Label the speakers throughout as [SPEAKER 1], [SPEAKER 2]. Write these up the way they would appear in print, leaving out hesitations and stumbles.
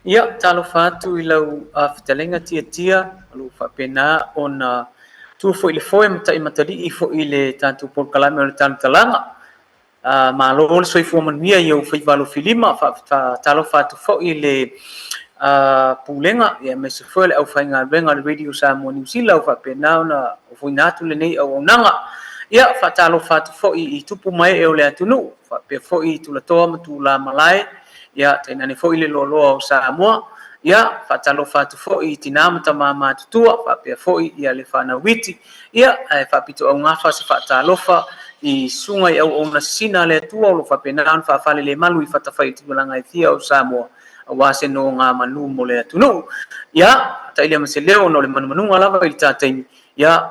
[SPEAKER 1] Ia, talofa atu i lau fetalaiga Tiatia, o lo o faapena ona tu foi i le foe ma taimatalii foi i le tatou polokalame o le Talantalaga. Malo le soifua manuia i ou faiva alofilima, faatalofa atu foi i le Pulega aemaise foi o le aufaigaluega a le Radio Samoa Niu Sila ua faapena ona ofoina atu lenei auaunaga. Ia, faatalofa atu foi i tupu ma ee o le atunuu, faapea foi i tulatoa ma tulamalae, ia, tainane foi le loaloa o Samoa. Ia, faatalofa atu foi i tinā ma tamā matutua, faapea foi ia le fanau iti. Ia, ae faapitoaugafa se faatalofa i susuga i auauna sisina a le Atua o lo o faapena ona faafalelemalu i fatafaitaulaga e fia o Samoa, aua se nogamanu mo le atunuu. Ia, talia ma se leo ona o le manumanuga lava i le ta taimi. Ia,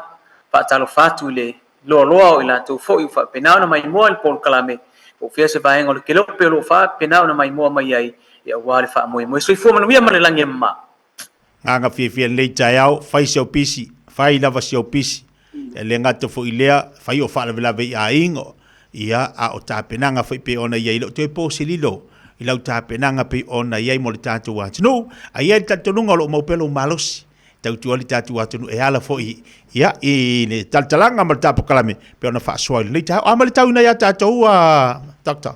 [SPEAKER 1] faatalofa atu i le loaloa o i latou foi ua faapena ona maimoa i le polokalame, po o fea se vaega o le kelope o lo o faapena ona maimoa mai ai, ia aua le faamoemoe. Soifua manuia ma le lagi e mama.
[SPEAKER 2] Agaga fiafia i lenei taeao, fai si au pisi, fai lava si au pisi. E le gata foi i lea, fai o faalavelave i aiga, ia, a o tapenaga foi pei ona i ai. E le o toe po se lilo i lau tapenaga pei ona i ai mo le tatou atunuu. A i ai le talitonuga o lo o mau pea lou malosi, tautua ai le tatou atunuu e ala foi ia, i le talatalaga ma le tapokalame pei ona faasoa i lenei taeao. A ma le tauina ia tatou, Doctor?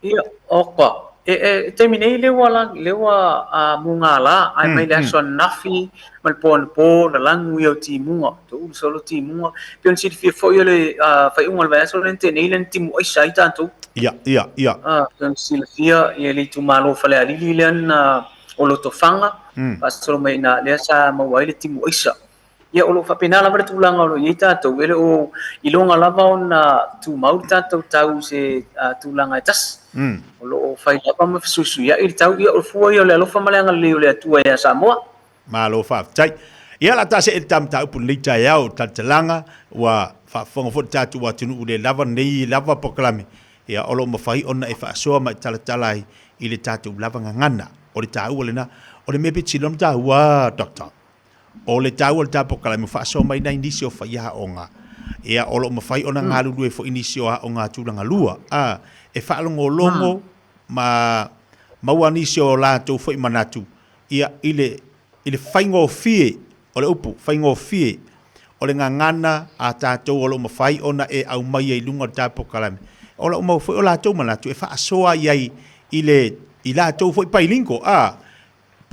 [SPEAKER 1] Ia, oka. E, e, taimi nei lea ua, lea ua mugala, ae mai le aso ananafi ma le po anapo, lalagu ia o timuga, toulu solo timuga. Pei ona silafia foi o le faaiuga o le vaiaso lea na tea nei lea na timu aisa ai tatou.
[SPEAKER 2] Ia, ia, ia.
[SPEAKER 1] Pei ona silafia ia le itumalo o Falealili lea na o Lotofaga, faasolo mai i ina lea sa maua ai le timu aisa. Ia, o lo o faapena lava le tulaga o lo o i ai tatou, e le o iloga lava ona tumau le tatou tau i se tulaga e tasi. O lo o fai lava ma fesuisuiai le tau. Ia, o le fua ia o le alofa ma le agalelei o le Atua ia Samoa.
[SPEAKER 2] Malo faafetai. Ia, o le a ta see i le ta mataupu i lenei taeao, talatalaga, ua faafofoga foi le tatou atunuu le lava nei lava polokalame, ia, o lo o mafai ona e faasoa ma e talatala ai i le tatou lava gagana. O le taua lena. O le mea pito sili ona taua, Doctor, O le taua o le ta polokalame ua faasoa mai nai nisi o faiaoga, ia, o lo o mafai ona galulue foi nisi o aoga tulaga lua, a, e faalogologo ma maua nisi o latou foi manatu, ia, i le, i le faigofie o le upu, faigofie o le gagana a tatou o lo o mafai ona e aumaia i luga o le ta polokalame. O lo o maua foi o latou manatu e faasoa i ai i le, i latou foi pailingo, a,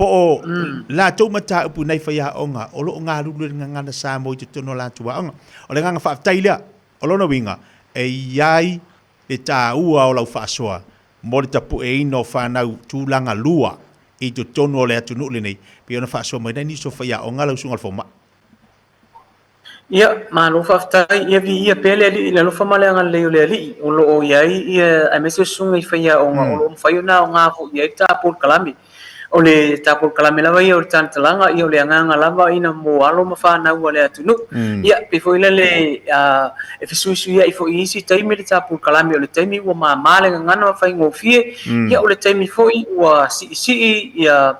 [SPEAKER 2] Po o latou mataupu i nai faiaoga o lo o galulue i le gagana Samoa i totonu o latou aoga. O le agaga faafetai lea. O lona uiga, e i ai le taua o lau faasoa mo le tapueina o fanau tulaga lua i totonu o le atunuu lenei, pei ona faasoa mai nai nisi o faiaoga lau Susuga i le Fomai.
[SPEAKER 1] Ia, malo faafetai. Ia viia pea le Alii i le alofa ma le agalelei o le Alii o lo o i ai, ia, aemaise o susuga i faiaoga o lo o mafai ona aoga foi i ai le ta polokalame. O le ta polokalame lava ia o le Talatalaga, ia o le agaga lava ina mo alo ma fanau a le atunuu. Ia, pei foi lele e fesuisuiai foi i isi taimi le ta polokalame, o le taimi ua mama le gagana ma faigofie, ia o le taimi foi ua siisii ia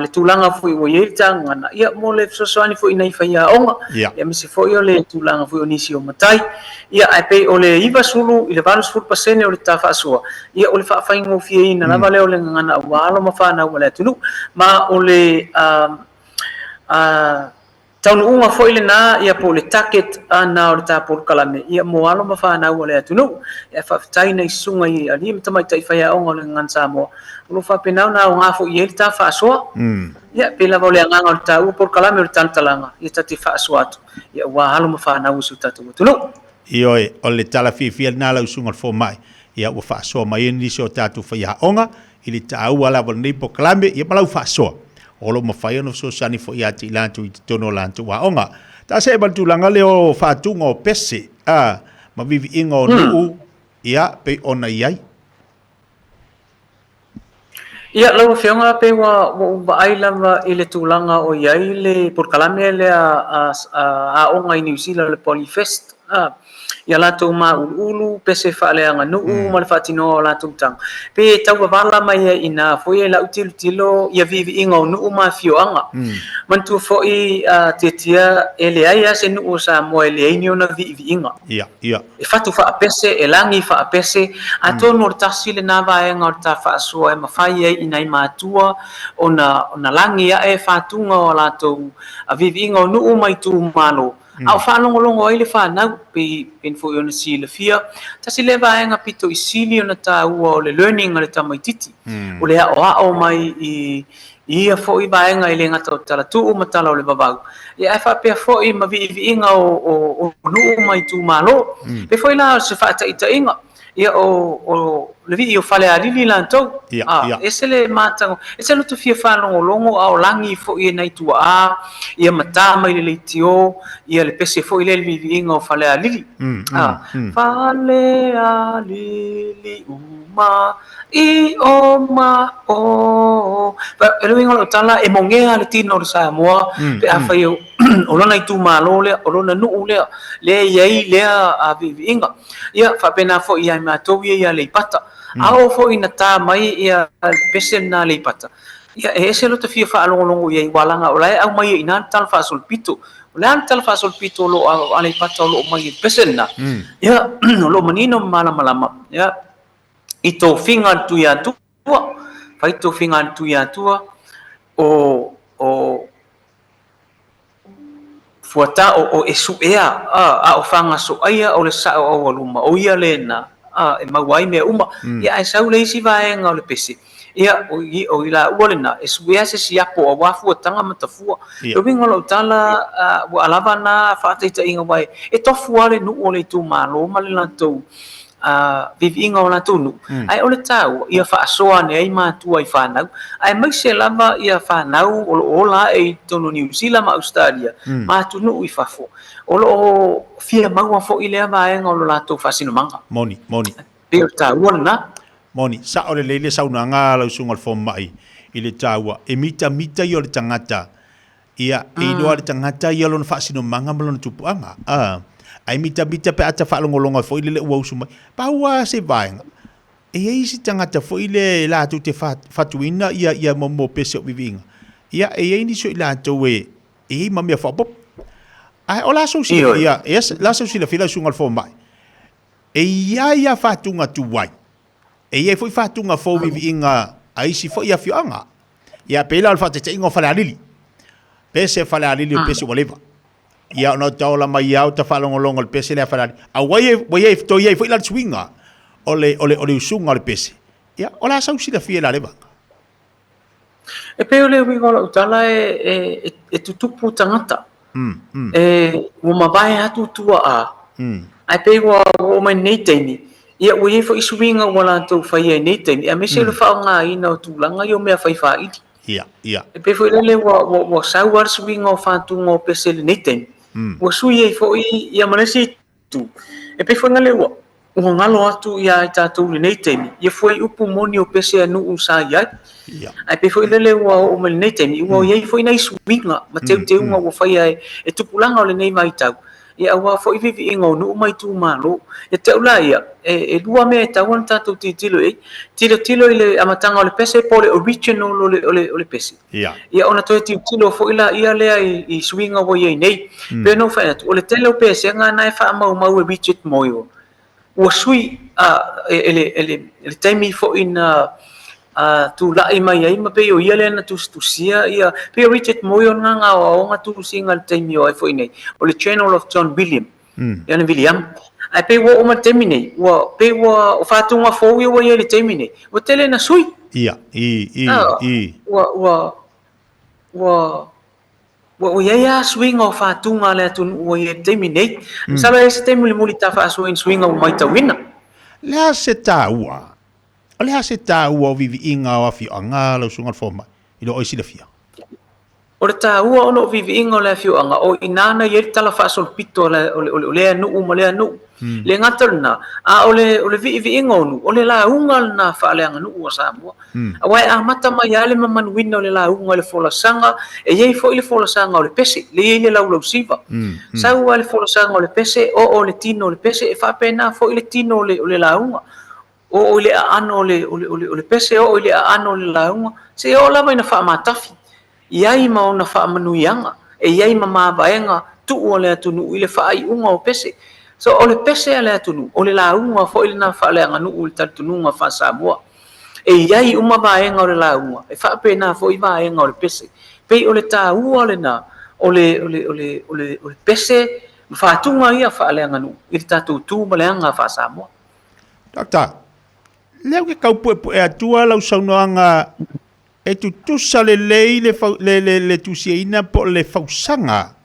[SPEAKER 1] le tulaga foi ua i ai le ta gagana, ia, mo le fesoasoani foi i nai faiaoga, ia, aemaise foi o le tulaga foi o nisi o matai. Ia, ae pei o le 90 i le 80% o le ta faasoa, ia, o le faafaigofieina lava lea o le gagana aua alo ma fanau a le atunuu. Ma o le taunuuga foi lena, ia, po o le target na o le ta polokalame, ia, mo alo ma fanau a le atunuu. Ae faafetai nai susuga i alii ma tamaitai faiaoga o le Gagana Samoa o lo o faapena ona aoga foi i ai le ta faasoa. Ia, pei lava o le agaga o le taua polokalame o le Talatalaga, ia ta te faasoa atu, ia, aua alo ma fanau o si o tatou atunuu.
[SPEAKER 2] Ioe, o le tala fiafia lena lau susuga i le fomai, ia ua faasoa mai ai nisi o tatou faiaoga i le taua lava o lenei polokalame, ia ma lau faasoa, o lo o mafai ona fesoasoani foi ia te i latou i totonu o latou aoga. Ta see ma le tulaga lea o faatuga o pese, a, ma viviiga o nuu, ia, pei ona i ai.
[SPEAKER 1] Ia, lau Afioga, pei ua ou vaai lava i le tulaga o i ai le polokalame lea a aoga i Niu Sila, le Polyfest. I a latou māuluulu, pese faaleaganuu ma le faatinoga o latou taga, pe e tauavala mai ai i ina foi e lau tilotilo ia viiviiga o nuu ma afioaga. Manatua foi a Tiatia e leai lava se nuu o Samoa e leai ni ona viiviiga. E fatu faapese, e lagi faapese, atonu o le tasi lena vaega o le ta faasoa e mafai ai i nai matua ona lagi ae fatuga o a latou viiviiga o nuu ma itumalo, a o faalogologo ai le fanau, pei foi ona silafia, tasi lea vaega pito i sili ona taua o le learning a le tamaitiiti, o le aoao mai i ia foi vaega e le gata o talatuu ma tala o le vavau, ia ae faapea foi ma viiviiga o nuu ma itumalo. Pei foi la o se faataitaiga, ia o le vii o Falealili latou, ese le matago, ese le fia faalogologo a o lagi foi e nai tuaa, ia matā mai le leitio, ia le pese foi lea le viiviiga o Falealili. Falealili uma i o ma o. E le uiga o lau tala, e mogea le tino o le Samoa, pe afai o lona itumalo lea, o lona nuu lea, lea e i ai lea viiviiga. Ia, faapena foi ia i matou ia i Aleipata. A oo foi ina tā mai ia le pese lena Aleipata, ia e ese lota fia faalogologo i ai, ua laga o la e aumai ai i ina le tala faasolopito. O le a le tala faasolopito o lo o Aleipata o lo o mai i le pese lena? Ia, o lo o manino ma malamalama, ia, i tofiga a le Tuiatua, fai tofiga a le Tuiatua, o fuata o e suea a o fagasoaia o le sao aualuma, o ia lena e maua ai mea uma. Ia ae sau le isi vaega o le pese, ia o i laua lena e suea se siapo aua fuataga ma tafua. Le uiga o lau tala, ua alava na faataitaiga aua e tofu lava le nuu o le itumalo ma le latou viiviiga o latou nuu, ae o le taua ia faasoa ane ai matua i fanau, aemaise lava ia fanau o lo o ola ae i totonu o Niu Sila ma Ausetalia ma atunuu i fafo, o lo o fia maua foi lea vaega o lo latou faasinomaga.
[SPEAKER 2] Moni, moni.
[SPEAKER 1] Pei o le taua lena.
[SPEAKER 2] Moni, sao lelei le saunoaga a lau susuga i le fomai i le taua, e mitamita ia o le tagata. Ia, e iloa le tagata ia lona faasinomaga ma lona tupuaga. A, ae mitamita pe a ta faalogologo ai foi lele ua usu mai. Pau lava se vaega, e i ai isi tagata foi le latou te fatuina ia ia mo pese o viviiga. Ia, e i ai nisi o i latou e e i ai ma mea faaopoopo. Ae o la sou silafia, e la sou silafia lau susuga i le fomai, e i ai lava fatuga tuai. E i ai foi fatuga fou viviiga a isi foi afioaga. Ia, pei la o le faataitaiga o Falealili. Pese Falealili o pese ua leva. Ia, ona ta ola mai au ta faalogologo i le pese lea Falealili. A ua i ua i ai, toe i ai foi la le suiga o le, o le, o le usuga o le pese. Ia, o le a sau silafia i la leva?
[SPEAKER 1] E pei o le uiga o lau tala e tutupu tagata. E ua mavae atu tuaa, ae pei ua oo mai lenei taimi, ia ua i ai foi suiga ua latou faia i nei taimi, aemaise le faaaogaina o tulaga ia o mea fai faili. E pei foi lele ua sau lava le suiga o fatuga o pese i lenei taimi, ua sui ai foi ia ma le isi itu. E pei foi lele ua galo atu ia i tatou i lenei taimi, ia fuaiupu moni o pese a nuu sa i ai. Ae pei foi lele ua oo mai lenei taimi, ua i ai foi nai suiga ma teuteuga ua faia e tupulaga o lenei vaitau, ia aua foi viiviiga o nuu ma itumalo. Ia te au la ia, e lua mea e tatau ona tatou tilotilo i ai, tilotilo i le amataga o le pese po o le original o le pese. Ia ona toe tilotilo foi laia lea i suiga ua i ai nei. Pei ona ou fai atu, o le tele o pesega na e faamaumau e Richard Moyle, ua sui e le taimi foi na tulai mai ai ma pei o ia lea na tusitusia ia, pei o Richard Moyle na na aoaoga tusiga i le taimi o ai foi nei, o le Journal of John William, ia na William. Ae pei ua oo mai le taimi nei, ua pei ua o fatuga fou ia ua i ai i le taimi nei, ua tele na sui.
[SPEAKER 2] Ia, i, i, i.
[SPEAKER 1] Ua, ua, ua i ai lava suiga o fatuga a le atunuu ua i ai i le taimi nei. Masalo e i ai se taimi mulimuli ta faasoa i ni suiga ua matauina.
[SPEAKER 2] Le a se taua? O le a se taua o viiviiga o afioaga lau susuga i le fomai, i lo oe silafia?
[SPEAKER 1] O le taua ona o viiviiga o le afioaga, o i ina na i ai le tala faasolopito o le, o le, o lea nuu ma lea nuu. Le gata o lena, a o le, o le viiviiga o nuu, o le lauga lena faaleaganuu a Samoa. Aua e amata mai lava le mamanuina o le lauga i le folasaga, e i ai foi le folasaga o le pese, lea e i ai le laulausiva. Sau lava le folasaga o le pese, oo le tino o le pese, e faapena foi le tino o le, o le lauga. Oo i le aano o le, o le, o le, o le pese, oo i le aano o le lauga, seia oo lava ina faamatafi. I ai ma ona faamanuiaga, e i ai ma mavaega tuu a le atunuu i le faaiuga o pese. So, o le pese a le atunuu, o le lauga foi lena faaleaganuu i le talitonuga faa-Samoa. E i ai uma vaega o le lauga, e faapena foi vaega o le pese. Pei o le taua lena o le, o le, o le, o le, o le pese ma faatuga ia faaleaganuu i le tatou tu ma le aga faa-Samoa.
[SPEAKER 2] Doctor, lea ou te tau puepue atua lau saunoaga e tutusa lelei le, le, le, le tusiaina po o le fausaga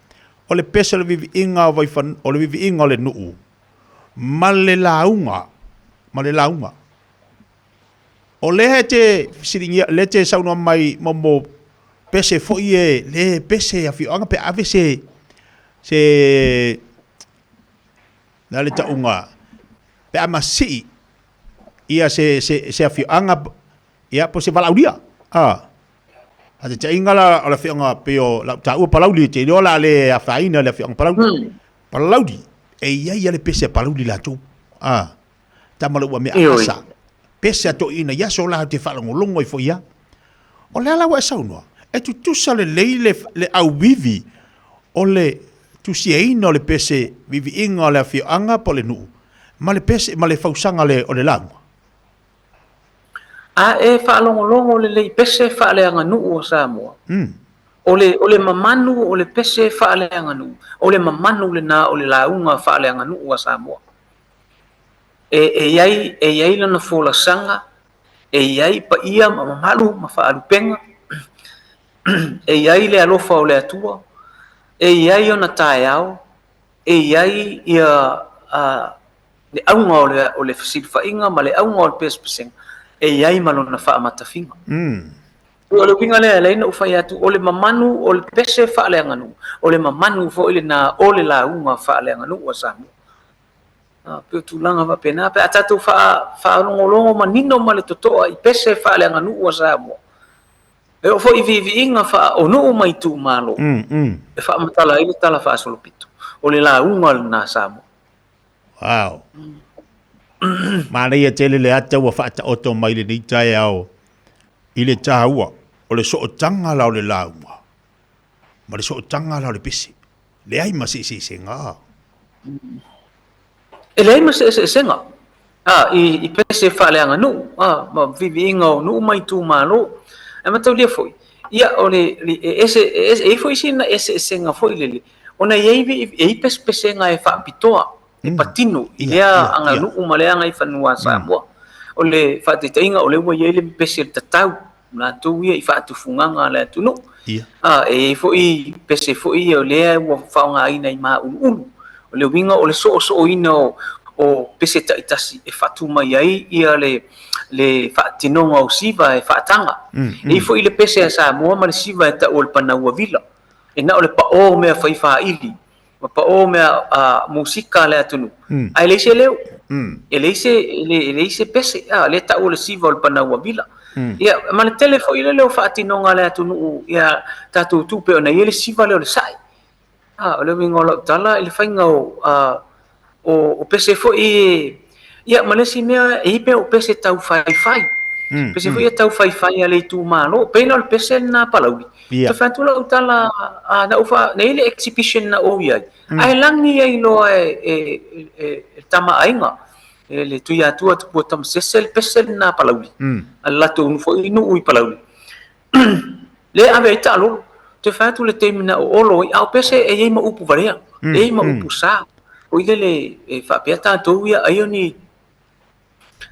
[SPEAKER 2] o le pese o le viviiga o Vaifan, o le viviiga o le nuu ma le lauga, ma le lauga. O lea e te fesiligia, lea e te saunoa mai mo mo pese foi e le pese afioaga pe ave se se na le tauga pe a masii ia se se se afioaga ia po se valaaulia. A a te taiga la o le afioaga pei o lau taua Palauli te iloa la le afaina le afioaga Palauli. Palauli e i ai a le pese a Palauli latou. A tama le ua mea asa. Pese a toeaiina i aso la te faalogologo ai foi ia. O le ala ua e saunoa, e tutusa lelei le, le auivi o le tusiaina o le pese viviiga o le afioaga po o le nuu ma le pese ma le fausaga o le lauga.
[SPEAKER 1] A e faalogologo lelei pese faaleaganuu a Samoa. O le, o le mamanu o le pese faaleaganuu, o le mamanu lena o le lauga faaleaganuu a Samoa. E, e i ai, e i ai lana folasaga, e i ai paia ma mamalu ma faalupega, e i ai le alofa o le Atua, e i ai ona taeao, e i ai ia le auga o le, o le fesilafaiga ma le auga o le pesepesega, e i ai ma lona faamatafiga. O le uiga lea e ala ai ona ou fai atu, o le mamanu o le pese faaleaganuu, o le mamanu foi lena o le lauga faaleaganuu a Samoa. Pei o tulaga faapena, pe a tatou faalogologo manino ma le totoa i pese faaleaganuu a Samoa, e oo foi i viiviiga faa-o nuu ma itumalo, e faamatala ai le tala faasolopito, o le lauga lena a Samoa.
[SPEAKER 2] Wow. Manaia tele le ata ua faataoto mai lenei taeao i le taua o le sootaga la o le lauga ma le sootaga la o le pese. Leai ma se eseesega.
[SPEAKER 1] E leai ma se eseesega a, i, i pese faaleaganuu a, ma viviiga o nuu ma itumalo. Ae mataulia foi, ia o le, le e ese, e ese, e i ai foi sina eseesega foi lele, ona e i ai, e i ai pesepesega e faapitoa, e patino i lea aganuu ma lea agaifanua a Samoa. O le faataitaiga, o lea ua i ai le pese le tatau, latou ia i faatufugaga a le atunuu. A, e i ai foi pese foi ia o lea ua faaaogaina i māuluulu. O le uiga o le soosooina o, o pese taitasi e faatu mai ai ia le, le faatinoga o siva e faataga. E i ai foi le pese a Samoa ma le siva e tau o le panaua vila. E na o le paʻō mea fai fāili, ma paʻō mea musika a le atunuu, ae leai se leo, e leai se, e leai se pese, a, lea tau o le siva o le panaua vila. Ia, ma le tele foi lele o faatinoga a le atunuu ia tatou tu pei ona i ai le siva lea o le saʻe. A, o le uiga o lau tala i le faiga o, a, o, o pese foi, ia, ma le isi mea, e i ai pea o pese tau faifai. Pese foi ia tau faifai a le itumalo. Pei la o le pese lena a Palauli. Toe fai atu lau tala, a, na ou fa, na i ai le exhibition na ou i ai, ae lagi ai loa e, e, e, e tama aiga, e le Tuiatua Tupua Tamasese le pese lena a Palauli. A le latou foi nuu i Palauli. Le ave ai taalolo. Toe fai atu le taimi na oolo ai, a o pese e i ai ma upu valea, e i ai ma upu sa. Foi lele e faapea tatou ia, ai o ni,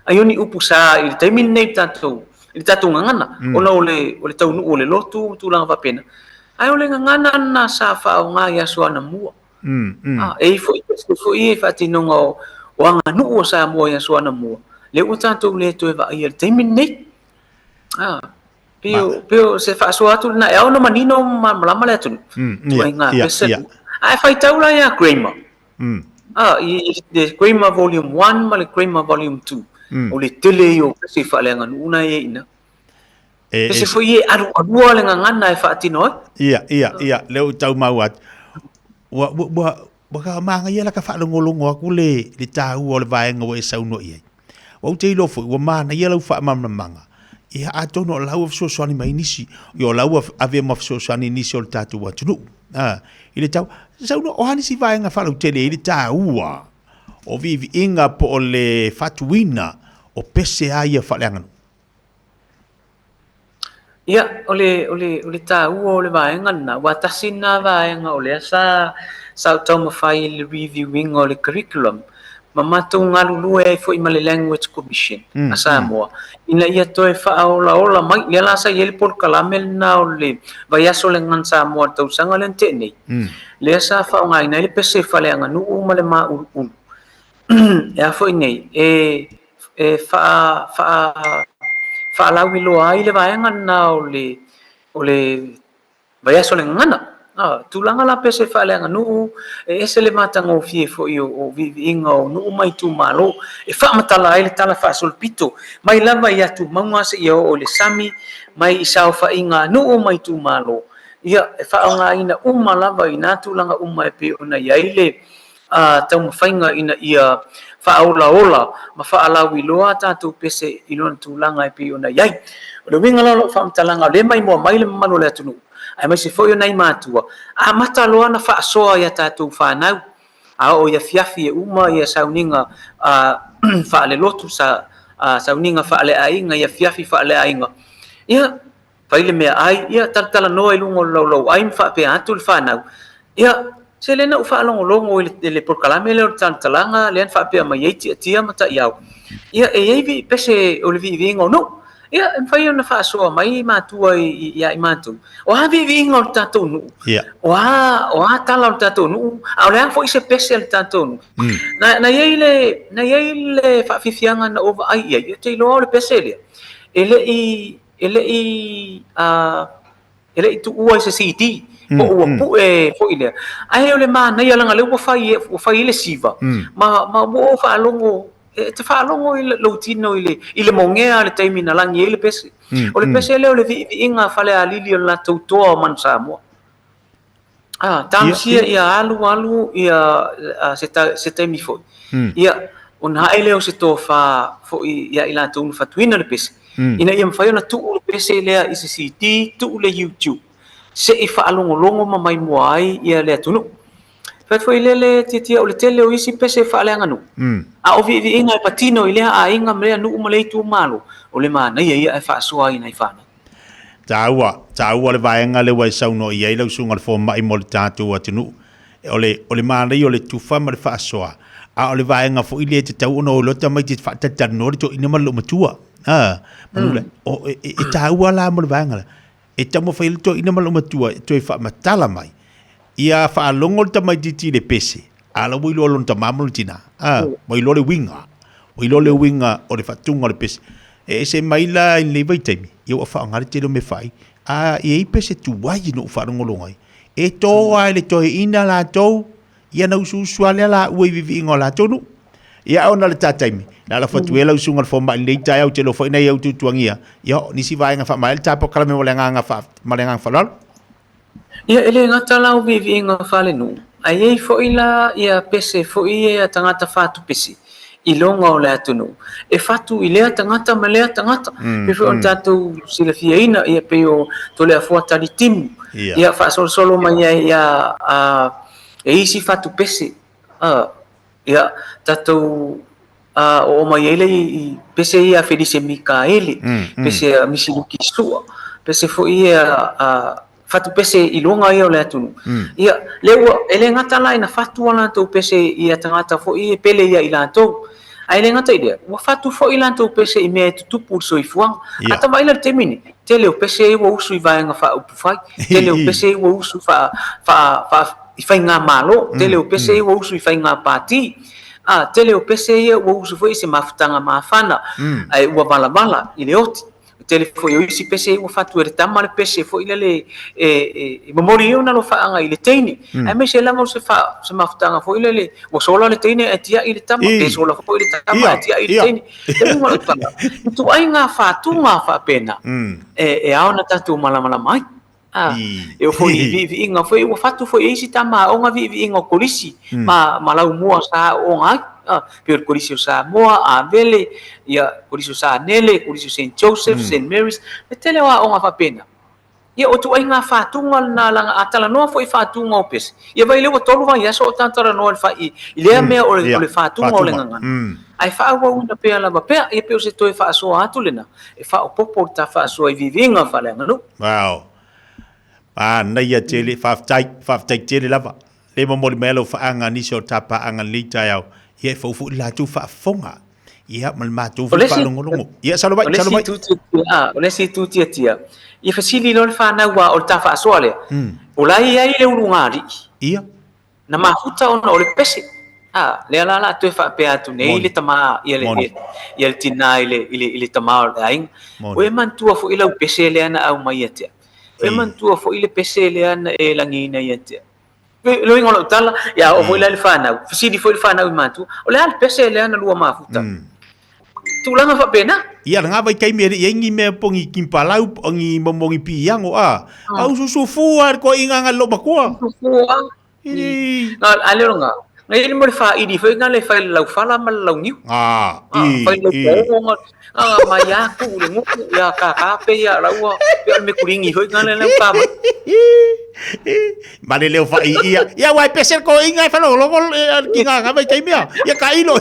[SPEAKER 1] ai o ni upu sa i le taimi lenei i tatou, i le tatou gagana, ona o le, o le taunuu o le lotu ma tulaga faapena. Ae o le gagana lena sa faaaoga i aso anamua. A, e i ai foi pese foi ia i faatinoga o, o aganuu a Samoa i aso anamua, lea ua tatou le toe vaaia i le taimi lenei. A. Pei o se faasoa atu lena e ao ona manino ma malamalama le atunuu. Ituaiga pese. A e faitau la ia Kramer, i le Kramer Volume 1 ma le Kramer Volume 2, o le tele ia o pese faaleaganuu na e i ai i ina. Pese foi e alualua le gagana e faatino ai.
[SPEAKER 2] Ia, ia, ia, lea ua tau maua atu. Ua, ua, ua, ua ka manaia la ka faalogologo atu le, le taua o le vaega ua e saunoa i ai. Ua ou te iloa foi, ua manaia lau faamalamalamaga. Ia, atonu o la ua fesoasoani mai nisi, ia o la ua ave ma fesoasoani nisi o le tatou atunuu. A, i le tau, saunoa, o a nisi vaega faalautele ai le taua o viiviiga po o le faatuina o pese a ia faaleaganuu?
[SPEAKER 1] Ia, o le, o le, o le taua o le vaega lena, aua tasi lena vaega o lea sa, sa ou taumafai i le review ina o le curriculum, ma matou galulue ai foi ma le Language Commission a Samoa, ina ia toe faaolaola mai, lea la sa i ai le polokalame lena o le vaiaso o le Gagana Samoa i le tausaga lea na tea nei, lea sa faaaogaina ai le pese faaleaganuu ma le mauluulu. E a foi nei, e e faalauiloa ai le vaega lena o le o le vaiaso o le gagana. A, tulaga la pese faaleaganuu, e ese le matagofie foi o viiviiga o nuu ma itumalo e faamatala ai le tala faasolopito mai lava i atumauga seia oo i le sami, mai i saofaiga a nuu ma itumalo. Ia, e faaaogaina uma lava i na tulaga uma e pei ona i ai le taumafaiga ina ia faaolaola ma faalauiloa a tatou pese i lona tulaga e pei ona i ai. O le uiga la o lau faamatalaga, o lea e maimoa mai le mamalu o le atunuu, aemaise foi o nai matua, amata loa ona faasoa i a tatou fanau, a oo i afiafi e uma ia sauniga faalelotu, sauniga faaleaiga i afiafi faaleaiga, ia, fai le meaai, ia talatalanoa i luga o le laulauai ma faapea atu le fanau, ia, se lea na ou faalogologo i le polokalame lea o le talatalaga lea na faapea mai ai Tiatia ma Taiao, ia, e i ai pese o le viiviiga o nuu. Ia, e mafai ona faasoa mai matua ia i matou, o a viiviiga o le tatou nuu, o a tala o le tatou nuu, a o le a foi se pese a le tatou nuu. Na i ai le, na i ai le faafiafiaga na ou vaai i ai, ou te iloa o le pese lea, e le i e le i e le i tuua i se CD po ua pue foi lea, ae o le manaia leaga lea ua fai ua fai ai le siva ma ma ua ou faalogo, e te faalogo i lou tino i le mogea le taimi na lagi ai le pese. O le pese lea o le viiviiga a Falealili o le latou toa o Manu Samoa. Ah, talosia ia alu alu ia se taimi foi. Ia, ona ae lea o se tofa foi ia i latou na fatuina le pese, ina ia mafai ona tuu le pese lea i se CD, tuu le YouTube, se i faalogologo ma maimoa ai ia le atunuu. Fai atu foi lea le tiatia o le tele o isi pese faaleaganuu, a o viiviiga e patino i lea aiga ma lea nuu ma lea itumalo, o le manaia ia ae faasoa ai i nai fanau.
[SPEAKER 2] Taua, taua le vaega lea ua e saunoa i ai lau susuga i le fomai mo le tatou atunuu. O le, o le manaia o le tufa ma le faasoa, a o le vaega foi lea e tatau ona o loa tamaiti e faatalitalinoa le toeaina ma le loomatua. A, manu le, o, e, e, e taua la mo le vaega lea. E taumafai ai le toeaina ma le loomatua e toe faamatala mai. Ia faalogo le tamaitiiti i le pese, a la ua iloa lona tama ma lona tina. A, ua iloa le uiga. Ua iloa le uiga o le faatuga o le pese. E ese mai la i lenei vaitaimi, ia ua faaaoga le tele o mea fai. A i ai pese tuai na ou faalogologo ai, e to lava e le toeaina latou, ia ona usuusu lava lea laua i viiviiga o latou nuu. Ia ona o le ta taimi, le a lafo atu ia lau susuga i le fomai i lenei taeao, ou te iloa foi nai au tuatuagia, ia o nisi vaega faamaea le ta polokalame ma le agaga ma le agaga faaaloalo.
[SPEAKER 1] Ia, e le gata la o viiviiga faalenuu, ae i ai foi la ia pese foi ia tagata fatu pese i luga o le atunuu, e fatu i lea tagata ma lea tagata. Pei foi ona tatou silafiaina, ia pei o Toleafoa Talitimu, ia faasolosolo mai ai ia e isi fatu pese, ia tatou oo mai ai lea i pese ia a Felise Mikaele, pese a Misiluki Sua, pese foi ia a fatu pese i luga ia o le atunuu. Ia, lea ua, e le gata la ina fatu a latou pese i tagata foi e pele ia i latou, ae le gata i lea, ua fatu foi latou pese i mea e tutupu i le soifuaga. A ta vaai la i le taimi nei, tele o pese ia ua usu i vaega faaupufai, tele o pese ia ua usu i faigamalo, tele o pese ia ua usu i faiga pati, a, tele o pese ia ua usu foi i se mafutaga mafana, ae ua valavala i le oti. Tele foi o isi pese ua fatu e le tama le pese foi lele e momoli ai ona alofaaga i le teine. Aemaise lava o se se mafutaga foi lele ua sola le teine ae tiai le tama, pe sola foi le tama ae tiai le teine. Le uiga o lau tala, i ituaiga fatuga faapena e ao ona tatou malamalama ai. E oo foi i viiviiga foi, ua fatu foi e isi tama aoga viiviiga o kolisi ma laumua sa aooga ai, pei o le Kolisi o Samoa, Avele, ia, Kolisi o Sanele, Kolisi o Saint Joseph, Saint Mary's, le tele o aoga faapena. Ia, o ituaiga fatuga lena, leaga a talanoa foi i fatuga o pese, ia vaai lea ua 3 vaiaso o ta talanoa i le fai, i lea mea o le fatuga o le gagana. Ae faaauauina pea lava pea, ia pei o se toe faasoa atu lena, e faaopoopo le ta faasoa i viiviiga faaleaganuu.
[SPEAKER 2] Wow. Manaia tele, faafetai, faafetai tele lava. Le momoli mai lau faaga nisi o ta paaga lenei taeao. Ia e fou foi le latou faafofoga. Ia ma le matou foi faalogologo. Ia saulo mai, saulo mai.
[SPEAKER 1] O le isi itu tiatia, ia fesili loa le fanau aua o le ta faasoa lea. O la e i ai le ulugalii.
[SPEAKER 2] Ia.
[SPEAKER 1] Na mafuta ona o le pese. A, lea la o le a toe faapea atu nei le tama, ia le, ia le tina i le, i le, i le tama o le aiga. Ua e manatua foi lau pese lea na aumai ia te au. Ua e manatua foi le pese lea na e lagiina ia te au. Le uiga o lau tala, ia oo foi la i le fanau, fesili foi le fanau i matua, o le a le pese lea na lua mafuta? Tulaga faapena.
[SPEAKER 2] Ia lena vaitaimi e le i ai ni mea po ni timpalau po o ni momogi piiago a. A usuusu lava i le toeaina nai lou matua.
[SPEAKER 1] Usuusu lava. A le o lena, na i ai le mea o le faili foi lena e fai i le laufala ma le launiu.
[SPEAKER 2] A, i,
[SPEAKER 1] Fai le laupaogo na mai a tuu i le nuu, ia kaka pe ia la ua pei o le mekuligi foi lena lea ua ta mai.
[SPEAKER 2] Ma le leo fai ia. Ia aua e pese le toeaina e faalogologo le tina na vaitaimi a. Ia tailo.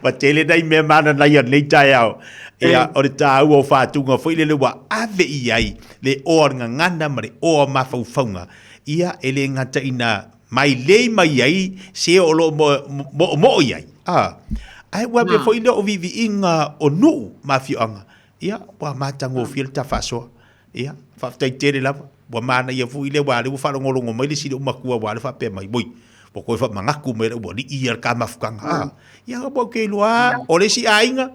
[SPEAKER 2] Ma tele nai mea mananaia o lenei taeao. Ia, o le taua o faatuga foi lele ua ave i ai le oa o le gagana ma le oa o mafaufauga. Ia, e le gata ina mailei mai ai se o lo o moomoo i ai, a, ae ua avea foi lea o viiviiga o nuu ma afioaga. Ia, ua matagofie le ta faasoa. Ia, faafetai tele lava. Ua manaia foi lea, aua o lea ua faalogologo mai le isi lou matua aua o lea faapea mai, oi, ua toe faamanatu mai lou alii ia le ta mafutaga. A, ia, ua ou te iloa lava, o le isi aiga,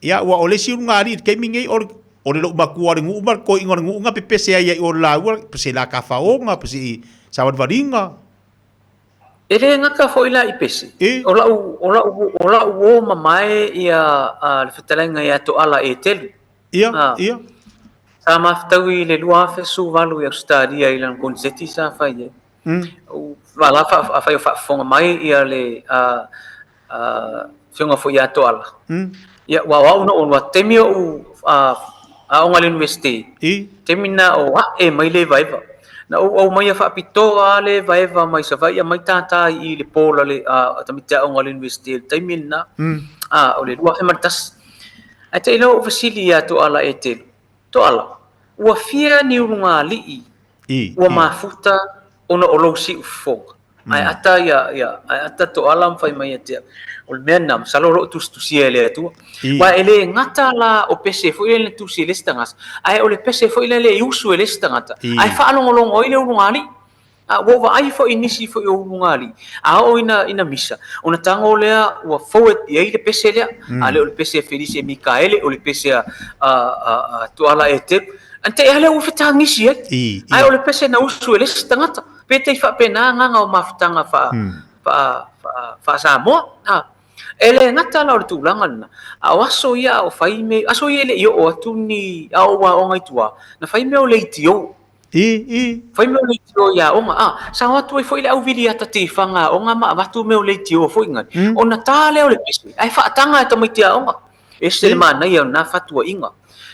[SPEAKER 2] ia, aua o le isi ulugalii i le taimi lenei, o le, o le loomatua o le nuu ma le toeaina o le nuu na pepese ai i o le laua, po se la tafaoga, po se savalivaliga.
[SPEAKER 1] E le gata foi la i pese. O lau, o lau, o lau uo mamae ia le fetalaiga ia Toala Etelu.
[SPEAKER 2] Ia, ia.
[SPEAKER 1] Sa mafutaui i le 2018 i Ausetalia i lana koniseti sa fai ai. Aua la afai o faafofoga mai ia le afioga foi ia Toala. Ia, aua o au na ou alu atu, taimi o ou aoga i le Iunivesite, taimi lena o ae mai le evaeva. Na ou aumaia faapitoa lava le evaeva mai Savaii aumai tata i i le pola a tamaiti aoga o le Iunivesite i le taimi lena, o le 2001. Ae te i loa ou fesili ia Toala Etelu, Toala, ua fia ni ulugalii ua mafuta ona o lou siufofoga? Ae ata ia, ia, ae ata Toala ma fai mai ia te au, o le mea lena, masalo o lo o tusitusia e le Atua. Aua e le gata la o pese foi lea na tusi e le isi tagata, ae o le pese foi lea e usu e le isi tagata, ae faalogologo ai le ulugalii. A ua ou vaai foi i nisi foi o ulugalii, a oo ina, ina misa, ona tago lea ua forward i ai le pese lea, a le o le pese a Felise Mikaele, o le pese a, a, a, a Tuala Eteru. Ana te i lea ua fetagisi ai. Ae o le pese na usu e le isi tagata. Pe te i faapena agaga o mafutaga faa, faa, faa, faa-Samoa. A, e le gata la o le tulaga lena, a o aso ia a o fai me, aso ia e le i oo atu ni, a o ou aoga i tua, na fai mea o leitio. Fai mea o leitio i aoga. A, sa o atu ai foi le au viliata tifaga aoga ma avatu mea o leitio foi nai. Ona ta lea o le pese, ae faataga e tamaiti aoga. E ese le manaia o lena fatuaiga.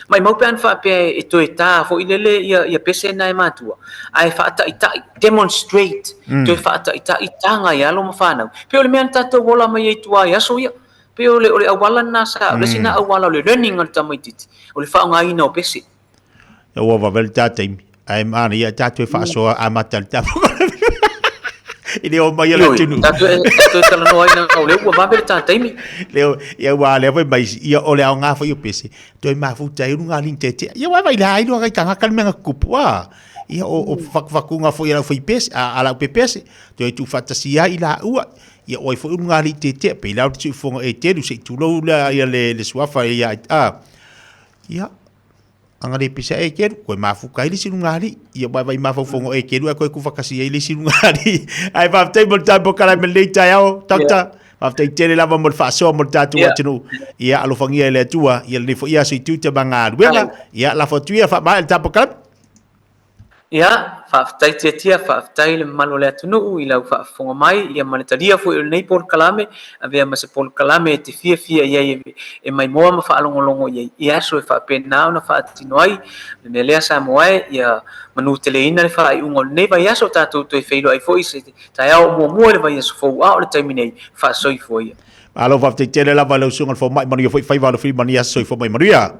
[SPEAKER 1] Maimau pe ana faapea e toe ta foi lele ia, ia pese na e matua, ae faataitai, demonstrate, toe faataitai taga i alo ma fanau. Pei o le mea na tatou ola mai ai i tua i aso ia. Pei o le, o le auala lena sa, o le isi lena auala o le learning a le tamaitiiti, o le faaaogaina o pese.
[SPEAKER 2] Ia ua vave le ta taimi. Ae manaia ia tatou e faasoa amata le ta I le o mai o le atunuu.
[SPEAKER 1] Tatou e talanoa ai na o lea ua vave le ta taimi.
[SPEAKER 2] Leo, ia ua lea foi mai ia o le aoga foi o pese. Toe mafuta ai luga alii tetea. Ia ua vai la ai lua kai tangata le mea na tutupu a. Ia o fakufakuna foi a lau fai pese, a lau pepese. Toe tuufaatasia ai i laua. Ia o ai foi ulugalii tietia, pei la o le siufofoga e telu se i tulou la ia le le suafa ia a. Ia aga le pisa e kelu, koe mafuka ai le isi lugalii. Ia vaivai mafaufauga o e kelu ae koe tufakasi ai le isi lugalii. Ae faafetai mo le tatou polokalame i lenei taeao, Doctor. Faafetai tele lava mo le faasoa mo le tatou atunuu. Ia alofagia e le Atua ia lenei foi aso i tiute ma galuega. Ia lafo atu ia faamaea le tatou polokalame.
[SPEAKER 1] Ia, faafetai Tiatia, faafetai le mamalu o le atunuu i lau faafofoga mai, ia ma le talia foi o lenei polokalame, avea ma se polokalame e te fiafia i ai e maimoa ma faalogologo i ai i aso e faapena ona faatino ai. O le mea lea Samoa e, ia manuteleina le faaiuga o lenei vaiaso, tatou toe feiloai foi i se taeao o muamua i le vaiaso fou, a o le taimi nei, faasoifua ia.
[SPEAKER 2] Malo faafetai tele lava i lau Susuga i le Fomai, manuia foi faiva alofilima i lenei aso. Soifua mai manuia.